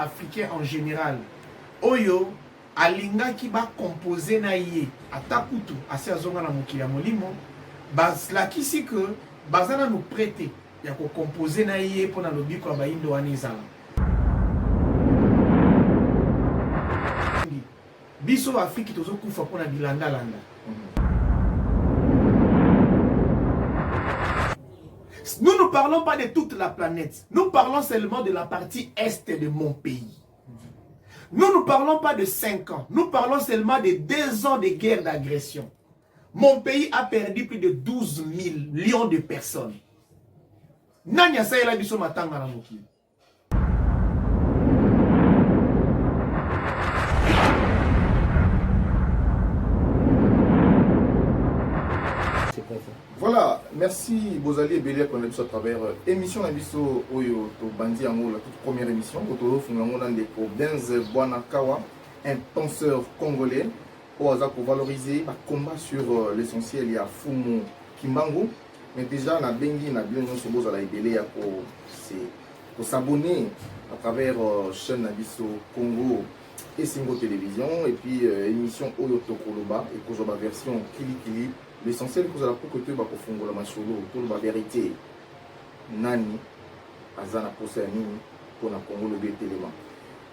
Africain en general oyo alingaki ba composer na ye, ata kutu asi azonga na mokili ya molimo, balakisi que baza nanu pret te ya ko composer na ye pona lobiko ya bayindo wana ezala. Biso ba Afrique tozo kufa pona bilanda landa. Nous ne parlons pas de toute la planète. Nous parlons seulement de la partie est de mon pays. Nous ne parlons pas de 5 ans. Nous parlons seulement de 2 ans de guerre d'agression. Mon pays a perdu plus de 12 millions de personnes. Nani asalela biso matanga na mokili? Voilà, merci Bozali ebele ya kolanda biso à travers euh, émission na biso oyo tobandi yango la toute première émission oyo tozofunga yango na ndeko Benz Bwana Kawa, un penseur congolais oyo aza kovaloriser ba combat sur euh, l'essentiel ya Fumu Kimbangu. Mais déjà nabengi na bino nyonso bozala ebele ya ko se ko s'abonner à travers euh, chaîne na biso Congo Esengo Télévision et puis euh, émission oyo tokoloba ekozwa ba version kilikili. L'essentiel ekozala pour que toyeba kofongola masolo, toloba verité. Nani aza na posa ya nini mpo na Congo lobi etelema.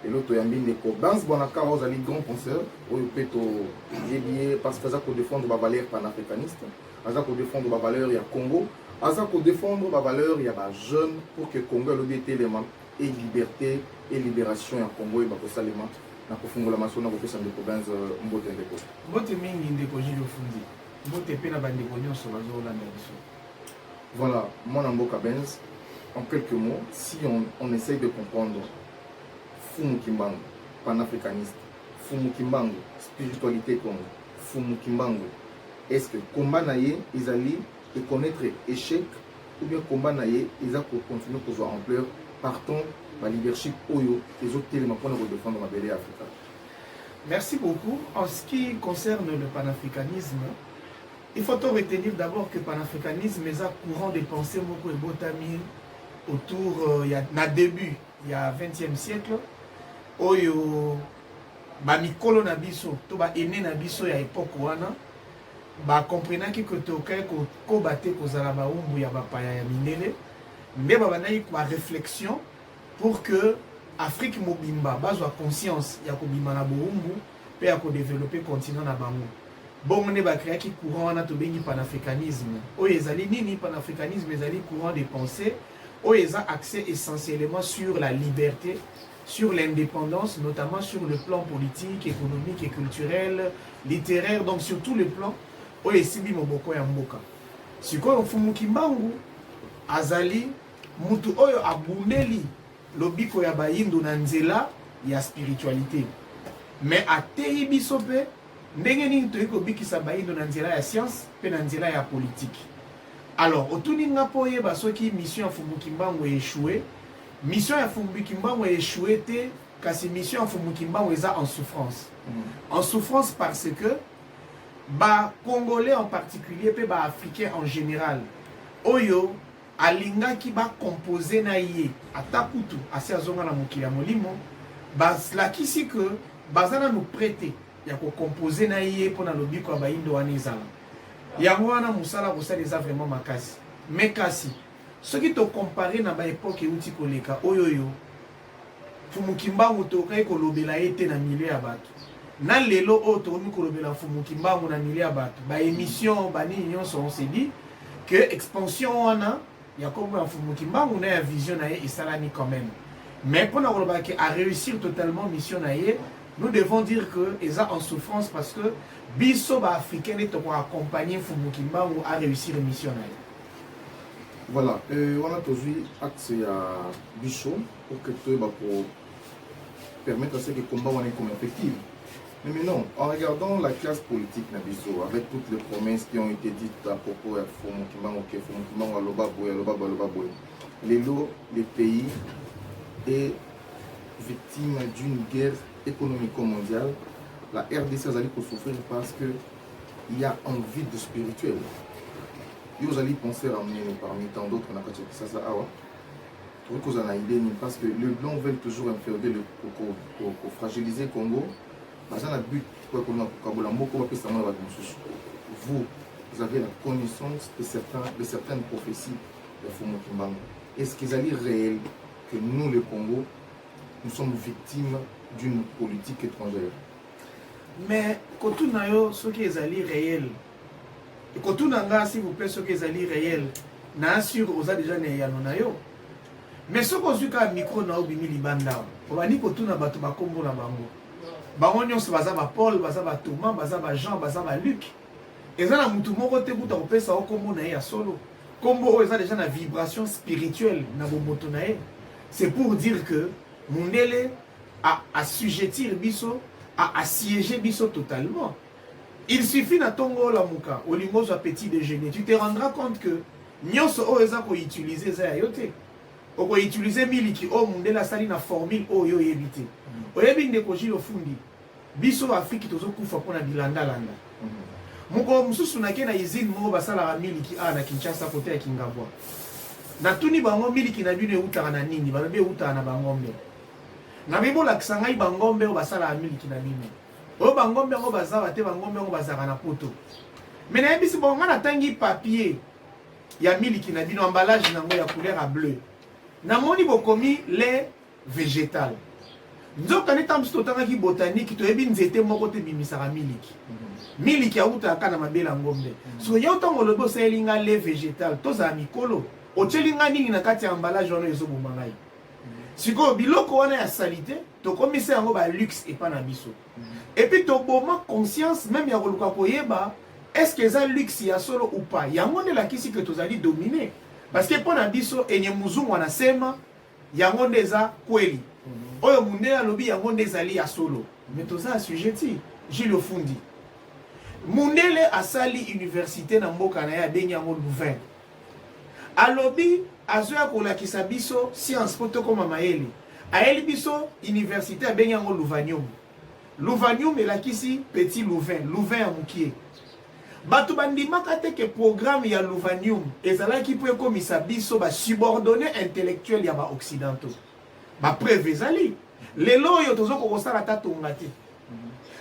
Lelo toyambi ndeko Benz Bwanakawa, ozali grand penseur oyo mpe toyebi ye parce que aza kodefendre ba valeurs panafricaniste, aza kodefendre ba valeurs ya Congo, aza kodefendre ba valeurs ya ba jeunes pour que Congo elobi etelema et liberté et libération ya Congo eyeba kosalema. Na kofungola masolo na kopesa ndeko Benz mbote ndeko. Mbote mingi ndeko Jules Ofundi. Mbote mpe na bandeko nyonso bazolanda biso. Voilà, mwana mboka Benz, en quelques mots, si on essaye de comprendre Fumu Kimbangu, panafricaniste, Fumu Kimbangu, spiritualité Congo, Fumu Kimbangu, est-ce que combat na ye ezali e connaître échec ou bien combat na ye eza ko continuer kozwa ampleur partant ba leadership oyo ezotelema mpona ko défendre mabele ya Afrika? Merci beaucoup. En ce qui concerne le panafricanisme, il faut tout retenir d'abord que panafricanisme est un courant de pensée moko ebotami autour euh, ya na début ya 20e siècle oyo ba mikolo na biso to ba aînés na biso ya époque wana ba comprenaki que tokaki kokoba te kozala baumbu ya bapaya ya mindele nde babandaki ba réflexion pour que Afrique mobimba bazwa conscience ya kobima na bowumbu mpe ya kodevelope continent na bango. Bongo nde ba creaki courant wana tobengi panafricanisme. Oyo ezali nini? Panafricanisme ezali courant de pensée oyo eza axé essentiellement sur la liberté, sur l'indépendance, notamment sur le plan politique, économique et culturel, littéraire, donc sur tous les plans oyo esimbi moboko ya mboka. Sikoyo Mfumu Kimbangu azali mutu oyo abundeli lobiko ya bayindo na nzela ya spiritualite, mais ateyi biso pe ndenge nini toyei kobikisa bayindo na nzela ya science pe na nzela ya politique. Alors otuni nga po oyeba soki mission ya Mfumu Kimbangu e echoue. Mission ya Mfumu Kimbangu e echoue te, kasi mission ya Mfumu Kimbangu eza en souffrance. En souffrance parce que ba Congolais en particulier pe ba Africains en général oyo alingaki ba composer na ye, ata kutu asi azonga na mokili ya molimo, balakisi que baza nanu pret te ya ko composer na ye pona lobiko ya bayindo wana ezala. Yango wana mosala kosala eza vraiment makasi. Mais kasi soki to comparer na ba epoque euti koleka oyo oyo Mfumu Kimbangu tokokaki kolobela ye te na milieu ya bato, na lelo oyo tokomi kolobela Mfumu Kimbangu na milieu ya bato, ba emission ba nini nyonso, on se dit que expansion wana ya kombo ya Mfumu Kimbangu na ya vision na ye esalami quand même. Mais pona koloba que a réussir totalement mission na ye, nous devons dire que eza en souffrance parce que biso ba africains nde toko accompagner Mfumu Kimbangu a réussir mission na ye. Voilà, euh, wana tozwi axe ya biso pour que toyeba ko permettre à ce que combat wana ekoma effective. Mais maintenant, en regardant la classe politique na biso, avec toutes les promesses qui ont été dites à propos ya Mfumu Kimbangu, ke Mfumu Kimbangu aloba boye, aloba boye, aloba boye, lelo le pays est victime d'une guerre économico-mondiale. La RDC azali kosouffrir parce que il y a un vide spirituel. Yo ozali penseur ya monene parmi tant d'autres na kati ya Kisasa awa. Tokoki kozala na idée nini? Parce que le blanc veulent toujours inféoder le kofragiliser Congo. Baza na but po ya kokabola moko, bapesa yango na bato mosusu. Vous, vous avez la connaissance de certaines prophéties ya Fumu Kimbangu. Est ce qu'ezali réel que nous, le Congo, nous sommes victimes d'une politique étrangère? Mais kotuna yo soki ezali réel, kotuna nga s'il vous plaît soki ezali réel, na assure oza déjà na eyano na yo. Mais soki ozwi kaka micro na obimi libanda, obandi kotuna bato bakombo na bango, bango nyonso baza baPaul, baza baThomas, baza baJean, baza baLuc. Eza na mutu moko te kuta kopesa yo kombo na ye ya solo. Kombo oyo eza déjà na vibration spirituelle na bomoto na ye. C'est pour dire que mundele assujettir biso, assiéger biso totalement. Il suffit na ntongo olamuka, olingi ozwa petit déjeuner, tu te rendras compte que nyonso oyo eza koutiliser eza ya yo te. Okoutiliser miliki oyo mundele asali na formule oyo oyebi te. Oyebi, ndeko Gile Ofundi, biso Afrique tozokufa mpona bilandalanda. Mokolo mosusu nake na usine moko basalaka miliki awa na Kinshasa, kote ya Kingabwa. Natuni bango: "Miliki na bino eutaka na nini?" Balobi eutaka na bangombe. Nabi: "Bolakisa ngai bangombe oyo basalaka miliki na bino." Oyo bangombe yango bazawa te, bangombe yango bazalaka na poto. Me nayebisi bango: "Ngai natangi papier ya miliki na bino, emballage nango ya couleur ya bleu, namoni bokomi lait végétal. Nzoka nde ntango mosusu totangaki botanique, toyebi nzete moko te ebimisaka miliki. Miliki awutaka kaka na mabele ya ngombe. So yo ntango olobi osaleli nga lait végétal, tozala mikolo, otieli nga nini na kati ya emballage wana ezoboma ngai?" Sikoyo biloko wana ya saleté, tokomisa yango baluxe epa na biso. Et puis toboma conscience même ya koluka koyeba est ce que eza luxe ya solo ou pas. Yango nde elakisi ke tozali dominé, parce que mpo na biso enye muzungu anasema yango nde eza kweli, oyo mundele alobi yango nde ezali ya solo. Mais toza assujetti. Gilles Ofundi, mundele asali université na mboka na ye, abengi yango Louvain. Alobi azoya kolakisa biso science mpo tokóma mayele. Ayeli biso université, abengi yango Louvanium. Louvanium elakisi petit Louvain, Louvain ya mokie. Bato bandimaka te ke programme ya Louvanium ezalaki mpo ekomisa biso basubordonné intellectuel ya baoccidentaux. Bapreuve ezali lelo oyo, tozokoka kosala ata tonga te.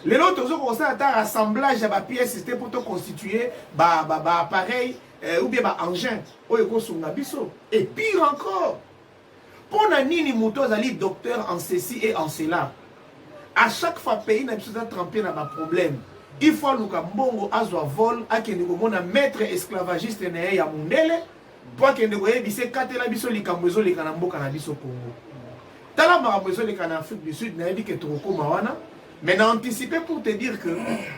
Lelo oyo tozokoka kosala ata rassemblage ya bapièces te mpo toconstituer baappareil ou bien baengin oyo ekosunga biso. Et pire encore, mpo na nini moto azali docteur en ceci et en cela, à chaque fois pays na biso eza trempé na baproblème, il faut aluka mbongo, azwa vol, akende komona maître esclavagiste na ye ya mondele mpo akende koyebisa ekatela biso likambo ezoleka na mboka na biso Congo? Tala makambo ezoleka na Afrique du Sud. Nayebi ke tokokóma wana, mais na anticiper pour te dire que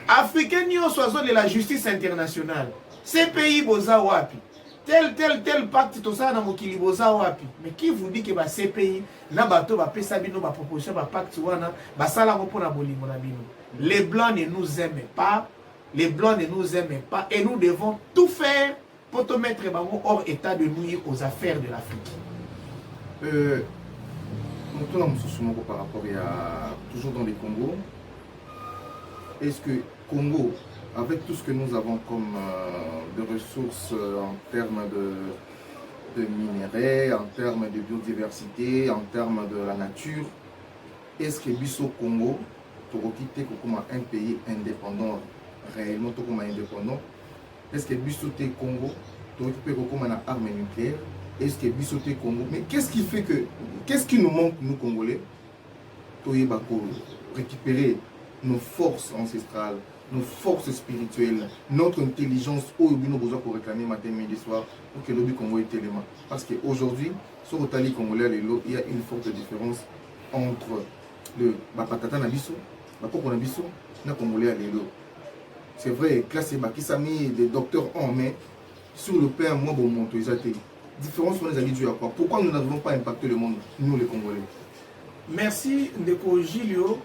africain nyonso azolela justice internationale. CPI boza wapi? Tel tel tel pacte tosala na mokili boza wapi? Mais qui vous dit ke ba CPI na bato bapesa bino baproposition, bapacte wana basala yango mpona bolingo na bino? Les blancs ne nous aiment pas, les blancs ne nous aiment pas, et nous devons tout faire pour te mettre bango hors état de nuire aux affaires de l'Afrique. Motuna mosusu moko par rapport ya toujours dans les Congo: est-ce que Congo, avec tout ce que nous avons comme de ressources en termes de minerais, en termes de biodiversité, en termes de la nature, est-ce que biso Congo tokoki te kokoma un pays indépendant réellement, tokoma indépendant? Est-ce que biso te Congo tokoki mpe kokoma na arme nucléaire? Est-ce que biso te Congo? Mais qu'est-ce qui fait que, qu'est-ce qui nous manque, nous Congolais, toyeba récupérer nos forces ancestrales, nos forces spirituelles, notre intelligence oyo bino bozwa koréclamer matin, midi, soir, pour que lobi Congo etelema? Parce que aujourd'hui, soki otali Congolais lelo, il y a une forte différence entre le bapatata na biso, bakoko na biso na Congolais ya lelo. C'est vrai, classe ebakisami, des docteurs en, mais sur le plan mwa bomoto eza te. Différence wana ezali dû à quoi? Pourquoi nous n'avons pas impacté le monde, nous les Congolais? Merci, ndeko Gilio.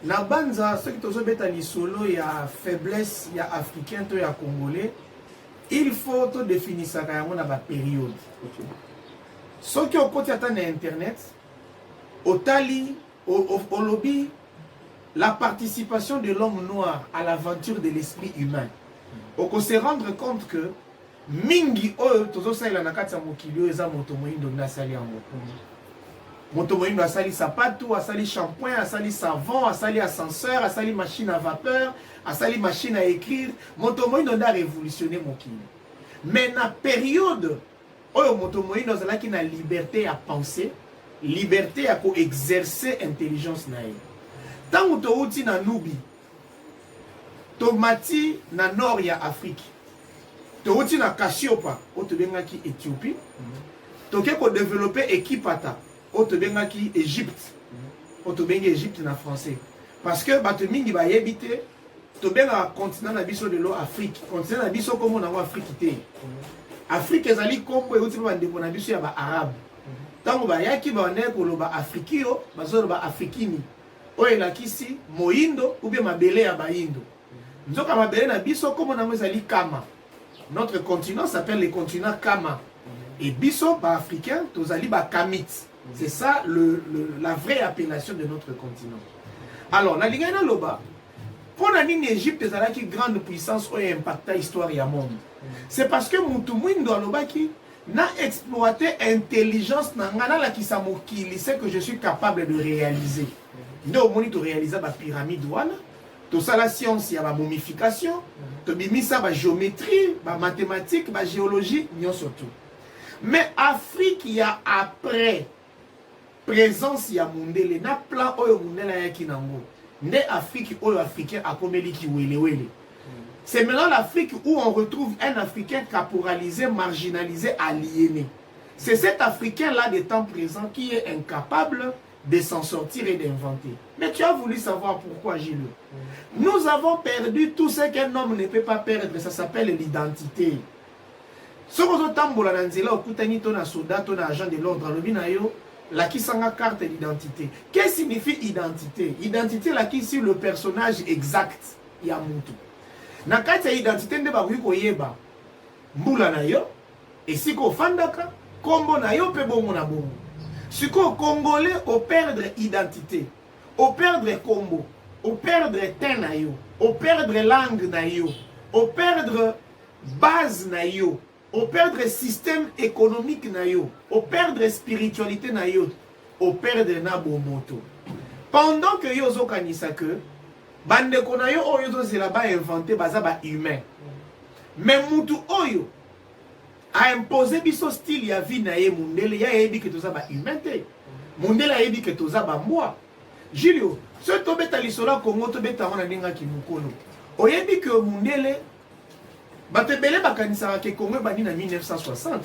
Na banza soki tozobeta lisolo ya faiblesse ya africain to ya Congolais, il faut todéfinisaka yango na bapériode. Soki okoti ata na internet, otali, olobi "la participation de l'homme noir à l'aventure de l'esprit humain", okose rendre compte que Mingi oyo tozosalela na kati ya mokili oyo, eza moto moyindo nde asali yango. Moto moyindo asali sapatu, asali shampoing, asali savon, asali ascenseur, asali machine à vapeur, asali machine à écrire. Moto moyindo nde arévolutionne mokili. Mais na période oyo moto moyindo azalaki na liberté ya pensée, liberté ya koexercer intelligence na ye. Ntango touti na Nubie, tomati na nord ya Afrique, touti na Kasiopa oyo tobengaki Éthiopie, toke kodévelopper Ekipata oyo tobengaki Égypte, oyo tobengi Égypte na français, parce que bato mingi bayebi te. Tobengaka continent na biso lelo Afrique. Continent na biso, nkombo nango Afrique te. Afrique ezali nkombo euti mpe bandeko na biso ya Baarabe. Ntango bayaki, babandaki koloba Afrikio, bazoloba Afrikini, oyo elakisi moyindo ou bien mabele ya bayindo. Nzoka mabele na biso, nkombo nango ezali Kama. Notre continent s'appelle le continent Kama et biso Baafricain tozali Bakamite. C'est ça la vraie appellation de notre continent. Alors, nalingai naloba mpo na nini Égypte ezalaki grande puissance oyo impacta histoire ya monde. C'est parce que mutu mwindo alobaki: na exploiter intelligence na ngai, nalakisa mokili ce que je suis capable de réaliser. Nde omoni toréalisa bapyramide wana, tosala science ya bamomification, tobimisa bagéométrie, bamathématique, bagéologie, nyonso tout. Mais Afrique ya après présence ya mundele na plan oyo mundele ayaki nango, nde Afrique oyo Africain akomeliki welewele. C'est maintenant l'Afrique où on retrouve un Africain caporalisé, marginalisé, aliéné. C'est cet Africain là des temps présents qui est incapable de s'en sortir et d'inventer. Mais tu as voulu savoir pourquoi, Gilles. Nous avons perdu tout ce qu'un homme ne peut pas perdre. Ça s'appelle l'identité. Soki ozotambola na nzela, okutani to na soda to na agent de l'ordre, alobi na yo: "Lakisanga carte d'identité." Qu'est-ce signifie identité? Identité elakisi le personnage exact ya mutu. Na kati ya identité nde bakoki koyeba mbula na yo, esika ofandaka, nkombo na yo, mpe bongo na bongo. Sikoyo Congolais operdre identité, operdre nkombo, operdre teint na yo, operdre langue na yo, operdre base na yo, operdre système économique na yo, operdre spiritualité na yo, operdre na bomoto. Pendant que yo ozokanisa ke bandeko na yo oyo ozozela bainvente baza bahumain, mais mutu oyo aimpose biso style ya vie na ye, mundele, ye ayebi ke toza bahumain te. Mundele ayebi ke toza bambwa. Julio, soki tobeta lisolo ya Kongo, tobeta yango na ndenge ya kimokolo. Oyebi ke mundele, bato ebele bakanisaka ke Kongo ebandi na 1960.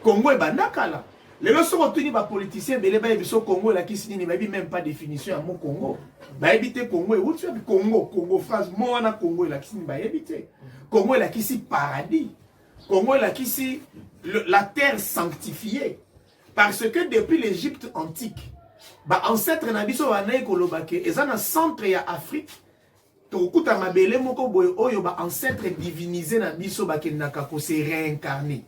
Kongo ebanda kala. Lelo soki otuni bapoliticien ebele, bayebi so Kongo elakisi nini? Bayebi même pas définition ya mot Congo, bayebi te. Kongo euti wapi? Kongo, Kongo, phrase mo wana, Kongo elakisi nini? Bayebi te. Kongo elakisi paradis. Kongo elakisi la terre sanctifiée, parce que depuis l'Égypte antique, baancêtre na biso bandaki koloba ke eza na centre ya Afrique, tokokuta mabele moko boye oyo baancêtre divinisé na biso bakendaka kose réincarner.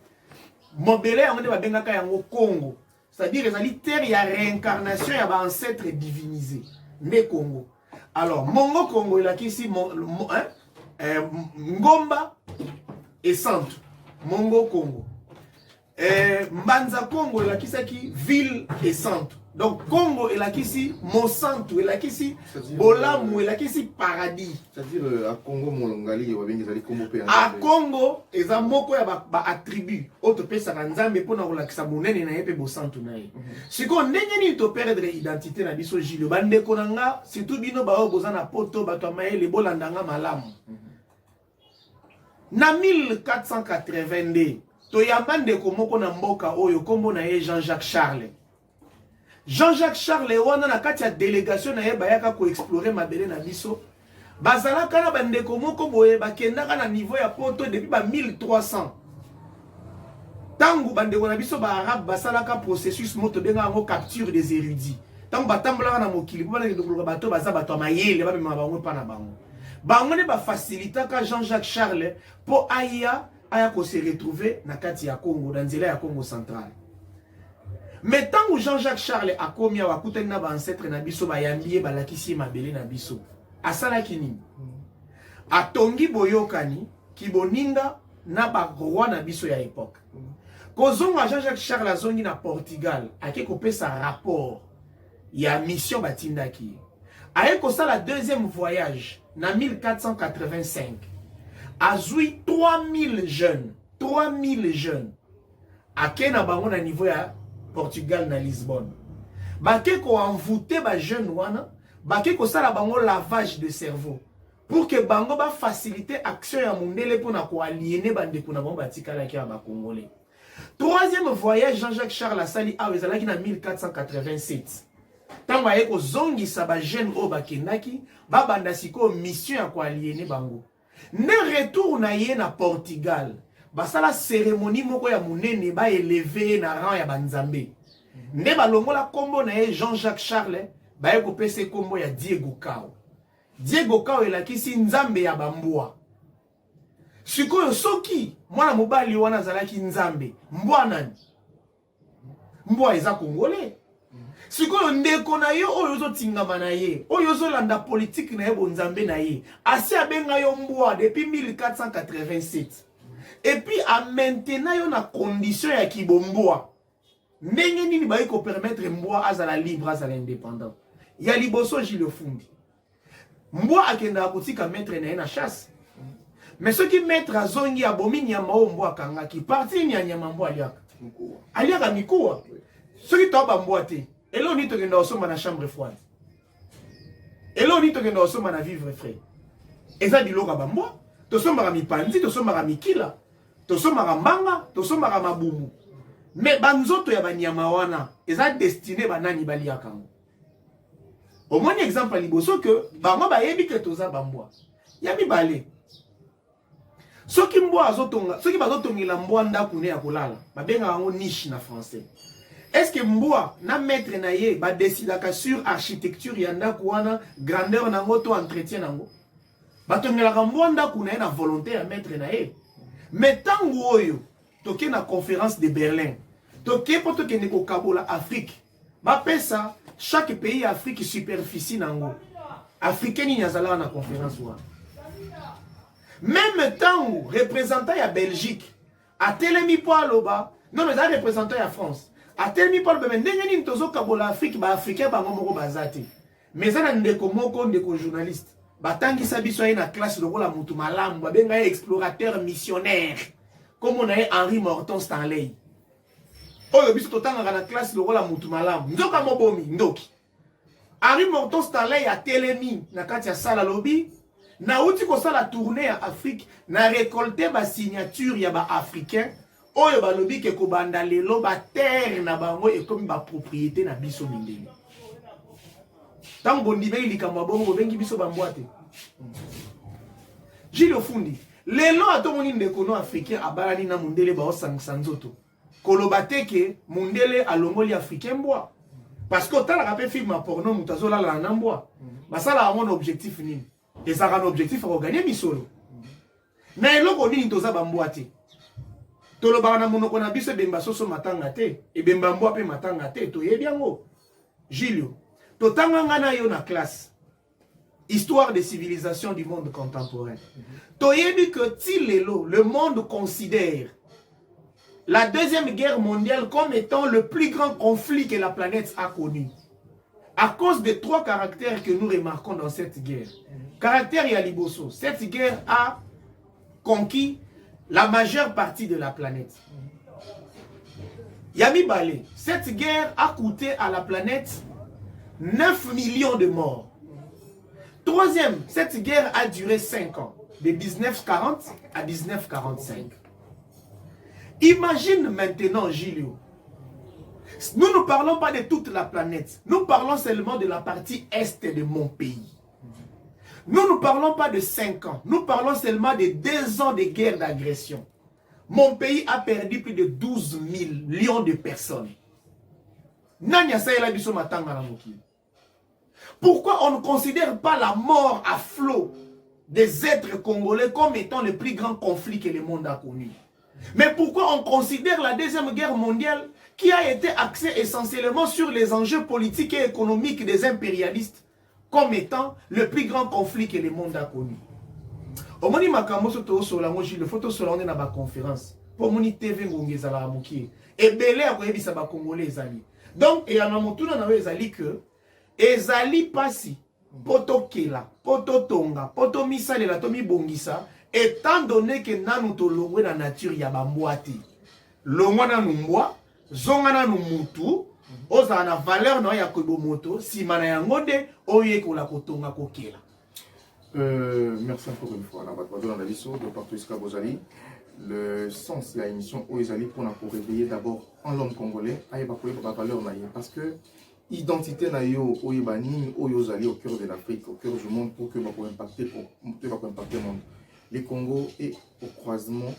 Mabele yango nde babengaka yango Congo, c'est-à-dire ezali terre ya réincarnation ya baancêtre divinisé, nde Congo. Alors mongo Congo elakisi hein? Ngomba esantu, mongo Congo. Mbanza Congo elakisaki ville esantu. Donc Congo elakisi mosantu, elakisi bolamu, elakisi paradis. C'est-à-dire à Congo molongali babengi ezali kombo mpe ya A Nzambe. Congo eza moko ya baattribut oyo topesaka Nzambe mpona kolakisa monene na ye mpe bosantu na ye. Sikoyo, ndenge nini toperdre identité na biso, Gilio? Bandeko na nga, surtout bino baoyo boza na Poto, bato ya mayele, bolanda nga malamu. Na 1482, toyamba ndeko moko na mboka oyo, nkombo na ye Jean-Jacques Charles. Jean-Jacques Charles wana, na kati ya délégation na ye, bayaka koexplore mabele na biso. Bazalaka na bandeko moko boye bakendaka na niveau ya Poto depuis ba 1300, ntango bandeko na biso Baarabe basalaka processus moko tobengaka yango capture des érudits. Ntango batambolaka na mokili mpo banakende koluka bato baza bato ya mayele, bamemaka bango epa na bango. Bango nde bafacilitaka Jean-Jacques Charles mpo aya kose retrouver na kati ya Congo, na nzela ya Congo Central. Mais ntango Jean-Jacques Charles akomi awa, akutani na baancêtre na biso, bayambi ye, balakisi ye mabele na biso. Asalaki nini? Atongi boyokani kiboninga. Na baroi na biso ya époque. Kozonga, Jean-Jacques Charles azongi na Portugal, ake kopesa rapport ya mission batindaki ye. Aye kosala deuxième voyage na 1485, azwi 3000 jeunes, 3000 jeunes, ake na bango na niveau ya Portugal, na Lisbonne. Bake koenvoûter bajeune wana, bake kosala bango lavage de cerveau pour que bango bafacilité action ya mondele mpona koaliéner bandeko na bango batikalaki ya bacongolais. Troisième voyage Jean-Jacques Charles asali awa ezalaki na 1487, ntango aye kozongisa bajeune oyo bakendaki, babanda sikoyo mission ya koaliéner bango. Nde retour na ye na Portugal, basala cérémonie moko ya monene, baélever ye na rang ya banzambe. Nde balongola nkombo na ye Jean-Jacques Charles, baye kopesa ye nkombo ya Diego Cao. Diego Cao elakisi nzambe ya bambwa. Sikoyo, soki mwana mobali wana azalaki nzambe, mbwa nani? Mbwa eza congolais. Sikoyo, ndeko na yo oyo ozotingama na ye, oyo ozolanda politike na ye, bonzambe na ye, asi abenga yo mbwa depuis 1487 et puis amaintenir yo na condition ya kibombwa. Ndenge nini bayi kopermettre mbwa azala libre, azala indépendant? Ya liboso, Gile Ofundi, mbwa akendaka kotika maître na ye na chasse, mais soki maître azongi, abomi nyama oyo mbwa akangaki, partie nini ya nyama mbwa aliaka? Aliaka mikuwa. Soki toa bambwa te, eloko nini tokenda kosomba na chambre froide? Eloko nini tokenda kosomba na vivre frais? Eza biloko ya bambwa. Tosombaka mipanzi, tosombaka mikila, tosombaka mbanga, tosombaka mabumu, mais banzoto ya banyama wana eza destiné banani baliaka yango? Omoni exemple ya liboso ke bango bayebi ke toza bambwa. Ya mibale, soki mbwa azotonga, soki bazotongela mbwa ndako ne ya kolala, babengaka yango niche na français, est ce que mbwa na maître na ye badécidaka sur architecture ya ndako wana, grandeur nango to entretien nango? Batongelaka mbwa ndako na ye na volonté ya maître na ye. Mais ntango oyo toke na Conférence de Berlin, toke mpo tokende kokabola Afrique, bapesa chaque pays ya Afrique superficie nango, africain nini azalaka na conférence wana? Même ntango représentant ya Belgique atelemi mpo aloba, non, eza représentant ya France, atelemi mpo aloba: "Mais ndenge nini tozokabola Afrique, baafricain bango moko baza te?" Mais eza na ndeko moko, ndeko journaliste, batangisa biso ye na classe lokola motu malamu, babenga ye explorateur missionnaire, kombo na ye Henri Morton Stanley, oyo biso totangaka na classe lokola motu malamu, nzoka mobomi, ndoki. Henri Morton Stanley atelemi na kati ya sala, alobi: "Nauti kosala tournée ya Afrique, na récolter basignature ya baafricain oyo balobi ke kobanda lelo baterre na bango ekomi bapropriété na biso mindele." Ntango bondimeli likambo ya bongo, bobengi biso bambwa te? Gile Ofundi, lelo atomoni ndeko no africain abalani na mondele, baosangisa nzoto, koloba te ke mondele alongoli africain mbwa, parce que otalaka mpe film ya porno, moto azolalana na mbwa. Basalaka yango na objectif nini? Ezalaka na objectif ya kogagner misolo. Na eloko nini toza bambwa te? Tolobaka na monoko na biso: ebemba soso matanga te, ebemba mbwa mpe matanga te. Toyebi yango. Gilio, totanga nga na yo na classe histoire des civilisations du monde contemporain. Toyebi que ti lelo le monde considère la Deuxième Guerre mondiale comme étant le plus grand conflit que la planète a connu, à cause de trois caractères que nous remarquons dans cette guerre. Caractère ya liboso, cette guerre a conquis la majeure partie de la planète. Ya mibale, cette guerre a coûté à la planète 9 millions de morts. Troisième, cette guerre a duré 5 ans, de 1940 à 1945. Imagine maintenant, Gilio, nous ne parlons pas de toute la planète, nous parlons seulement de la partie est de mon pays. Nous ne parlons pas de 5 ans, nous parlons seulement de 2 ans de guerre d'agression. Mon pays a perdu plus de 12 millions de personnes. Nani asalela biso matanga na mokili? Pourquoi on ne considère pas la mort à flot des êtres congolais comme étant le plus grand conflit que le monde a connu? Mais pourquoi on considère la Deuxième Guerre mondiale, qui a été axée essentiellement sur les enjeux politiques et économiques des impérialistes, comme étant le plus grand conflit que le monde a connu? Omoni makambo so tosola yango, Gilles, faut tosola yango nde na baconférence, mpo omoni TV ngongi ezalaka mokie, ebele ya koyebisa Bakongole ezali. Donc eyano motuna na yo ezali ke ezali mpasi mpo tokela, mpo totonga, mpo tomisalela, tomibongisa, étant donné ke nanu tolongwe na nature ya bambwa te. Longwa nanu mbwa, zonga nanu mutu, ozala na valeur na yo ya kobomoto. Nsima na yango nde oyekola kotonga, kokela. Merci encore une fois na bato bazolanda biso de partout esika bozali. Le sens ya émission oyo ezali mpona koréveiller d'abord en l'homme congolais, ayeba koyeba bavaleur na ye, parce que identité na yo, oyeba nini oyo ozali au cœur de l'Afrique, au cœur du monde, pour que bakoimpacte, pour bakoimpacte monde. Le Congo est au croisement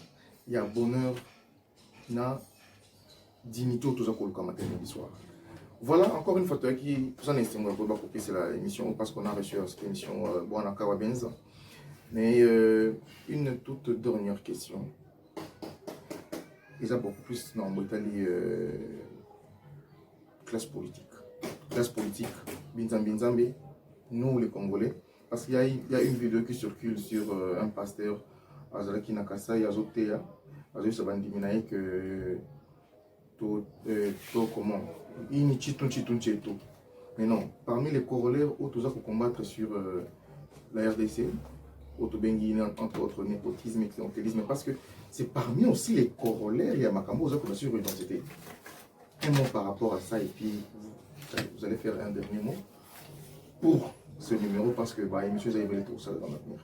ya bonheur na dignité oyo toza koluka matin midi soir. Voilà, encore une fois, toyaki, toza na esengo ya koyeba kopesela émission parce qu'on a reçu cette émission Bwana Kawa Benza. Mais une toute dernière question eza beaucoup plus na mambo etali classe politique, classe politique, binzambi nzambe, nous les Congolais, parce qu'il y a une vidéo qui circule sur un pasteur azalaki na Kasai, azoteya, azoyebisa bandimi na ye que to comment ini chitu chitu chetu. Mais non, parmi les corollaires oyo toza combattre sur la RDC, oyo tobengi entre autres népotisme et clientélisme, parce que c'est parmi aussi les corollaires ya makambo oza kona sur identité. Un mot par rapport à ça et puis vous allez faire un dernier mot pour ce numéro, parce que bah, émission eza ebele, tout ça dans l'avenir.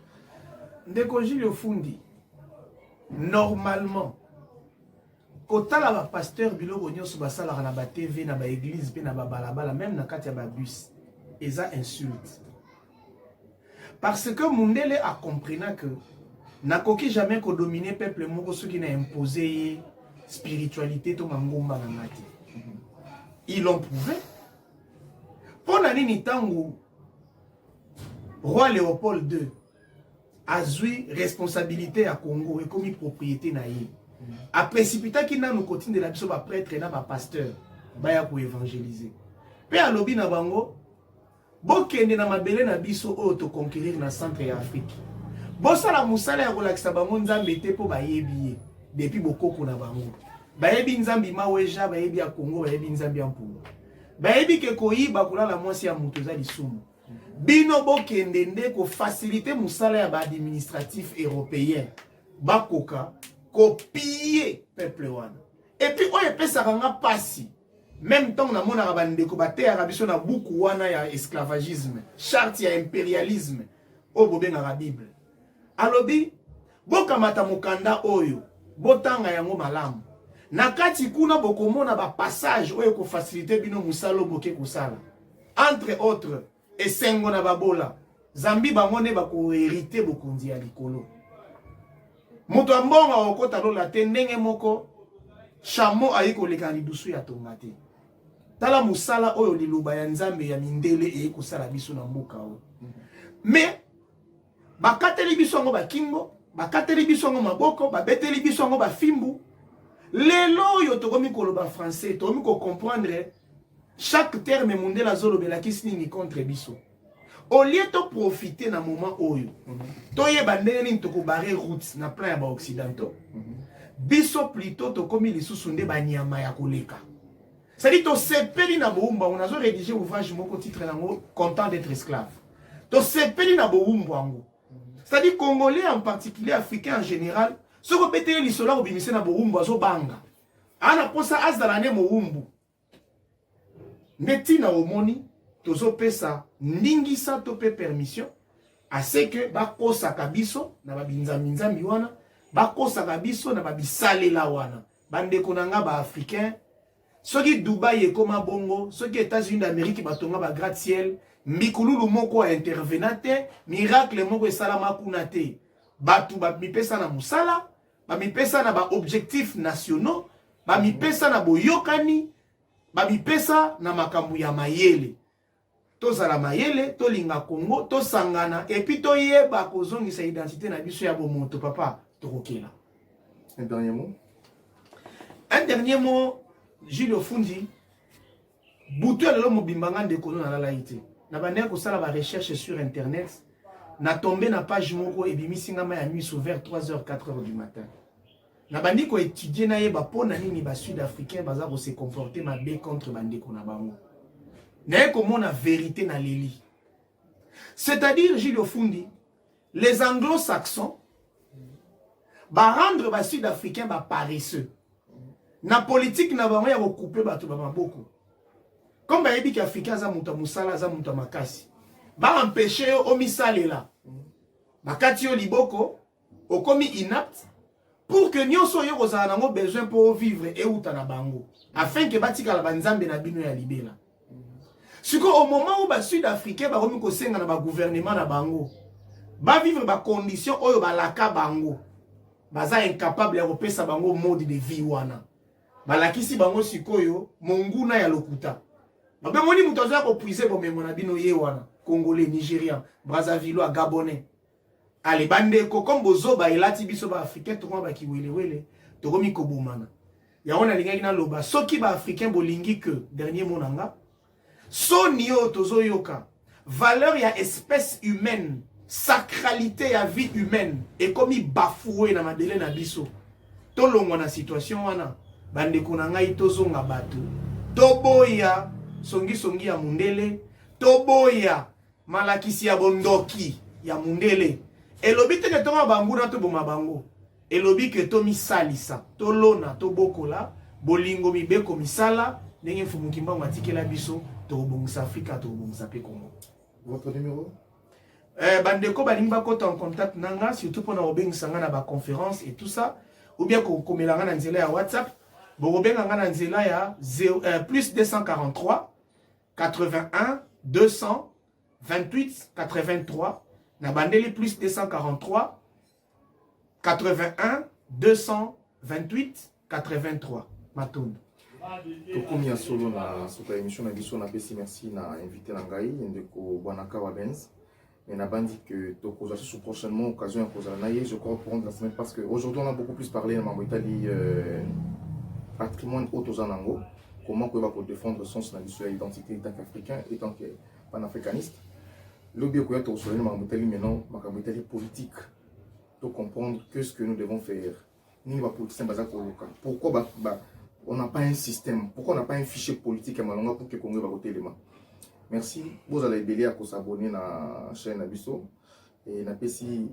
Ndeko Gilles Ofundi, normalement kotala bapasteur, biloko nyonso basalaka na baTV, na baéglise mpe na babalabala, même na kati ya babus, eza insulte, parce que mundele acomprena que nakoki jamais kodomine peuple moko soki na impose ye spiritualité to mangomba na nga te. Ils l'ont prouvé. Mpo na nini? Ntango roi Léopold II azwi responsabilité ya Congo, ekomi propriété na ye, aprécipitaki nanu kotindela biso baprêtre na bapasteur baya koévangéliser, mpe alobi na bango: bokende na mabele na biso oyo toconquérir na centre ya Afrique, bosala mosala ya kolakisa bango Nzambe te, mpo bayebi ye depuis bokoko na bango. Bayebi Nzambe Maweja, bayebi ya Congo, bayebi Nzambe ya Mpungu, bayebi ke koyiba, kolala mwasi ya moto eza lisumu. Bino bokende nde kofaciliter mosala ya baadministratif européen, bakoka kopiller peuple wana. Et puis oyo epesaka nga mpasi, même ntango namonaka bandeko bateyaka biso na buku wana ya esclavagisme, charte ya impérialisme oyo bobengaka Bible, alobi: bokamata mokanda oyo, botanga yango malamu. Na kati kuna bokomona bapassage oyo ekofaciliter bino mosala oyo boke kosala, entre autres: esengo na babola, zambi bango nde bakohériter bokonzi ya likolo. Moto ya mbongo akokota lola te, ndenge moko chameau ayi koleka na lidusu ya tonga te. Tala mosala oyo liloba ya Nzambe ya mindele eye kosala biso na mboka oyo. Mais bakateli biso yango bakingo, bakateli biso yango maboko, babeteli biso yango bafimbu. Lelo oyo tokomi koloba français, tokomi kocomprendre chaque terme mondele azolobelakisi nini contre biso. Au lieu toprofite na moment oyo, toyeba ndenge nini tokobarrer route na plan ya baoccidentaux, biso plutôt tokomi lisusu nde banyama ya koleka. C'est-à-dire tosepeli na bowumbu yango. Nazo rédige ouvrage moko, titre yango "Content d'être esclave". Tosepeli na bowumbu yango, c'est-à-dire Congolais en particulier, Africain en général, soki obeteli lisolo akobimisa na bowumbu, azobanga, ana mposa azala nde mowumbu. Nde ntina omoni tozopesa ndingisa to mpe permission à ce que bakosaka biso na babinzambi-nzambi wana, bakosaka biso na babisalela wana. Bandeko na nga baafricain, soki Dubai ekóma bongo, soki États-Unis d'Amérique batonga bagratte-ciel, mbikululu moko aintervena te, miracle moko esalama kuna te. Bato bamipesa na mosala, bamipesa na baobjectif nationaux, bamipesa na boyokani, bamipesa na makambo ya mayele. Tozala mayele, tolinga Congo, tosangana et puis toyeba kozongisa identité na biso ya bomoto. Papa, tokokela. Un dernier mot. Un dernier mot, Jules Ofundi. Butu ya lelo mobimba, nga ndeko no nalalai te, na bandeki kosala barecherche sur internet. Na tombe na page moko ebimisi nga mai ya miso vers 3 h 4 h du matin. Nabandi koétudier, nayeba mpo na nini basud africain baza kose comporter mabe contre bandeko na bango. Naye komona vérité na leli, c'est-à-dire, Gilles Ofundi, les Anglo-Saxons barendre basud africain baparesseux na politique na bango ya kocouper bato bamaboko. Comme bayebi ke Africain aza moto ya mosala, aza moto ya makasi, baempêcher yo omisalela, bakati yo liboko, okomi inapte, pour que nyonso oyo kozala nango besoin mpo ovivre euta na bango, afin ke batikala banzambe na bino ya libela. Sikoyo, au moment où basud africain bakomi kosenga na bagouvernement na bango bavivre bacondition oyo balaka bango, baza incapable ya kopesa bango mode de vie wana. Balakisi bango sikoyo monguna ya lokuta. Babemoni moto azoya kopuiser bomengo na bino, ye wana Congolais, Nigérian, Brazzavillois, Gabonais. Ale bandeko, comme bozoba elati biso baafricain, tokoma bakiwelewele, tokomi kobomana. Yango nalingaki naloba, soki baafricain bolingi ke, dernier mot na nga, soni oyo tozoyoka, valeur ya espèce humaine, sacralité ya vie humaine ekomi bafoué na mabele na biso, tolongwa na situation wana. Bandeko na ngai, tozonga bato, toboya songisongi ya mundele, toboya malakisi ya bondoki ya mundele. Elobi te ke tonga banguna, toboma bango. Elobi ke tomisalisa, tolona, tobokola bolingo, mibeko, misala, ndenge Mfumu Kimbangu atikela biso. Tokobongisa Afrika, tokobongisa mpe Kongo. Votre numéro? Bandeko balingi bakota en contact na nga, surtout mpona kobengisa nga na baconférence et tout ça, ou bien kokomela nga na nzela ya WhatsApp, bokobenga nga na nzela ya plus 243 81 200 28 83. Na bandeli, plus 243 81 228 83. Matondo. Tokomi ya solo na suka émission na biso. Napesi merci na invité na ngai, ndeko Bwanaka Benz, mais nabandi que tokozwa susu prochainement occasion ya kozala na ye, je crois pour la semaine, parce que aujourd'hui on a beaucoup plus parlé na mambo etali patrimoine oyo toza nango, comment koyeba kodéfendre sens na biso ya identité en tant qu'Africain et tant que panafricaniste. Lobi ekoya, tokosolani makambo etali maintenant makambo etali politique, to comprendre que ce que nous devons faire, nini bapoliticien baza koluka, pourquoi on n'a pas un système, pourquoi on n'a pas un fichier politique ya malonga pour que Congo bakotelema. Merci, bozala ebele ya kos'abonner na chaîne na biso. E napesi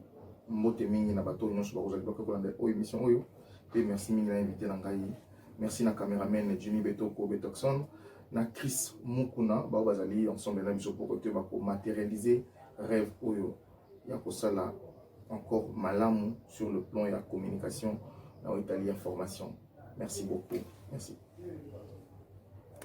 mbote mingi na bato nyonso bakozala liboka kolanda oyo émission oyo, mpe merci mingi na invité na ngai. Merci na cameraman Jimmy Betoko Betokson, na Chris Mukuna, bao bazali ensemble na biso pour te bakomatérialiser rêve oyo ya kosala encore malamu sur le plan ya communication na oyo etali information. Merci beaucoup, merci.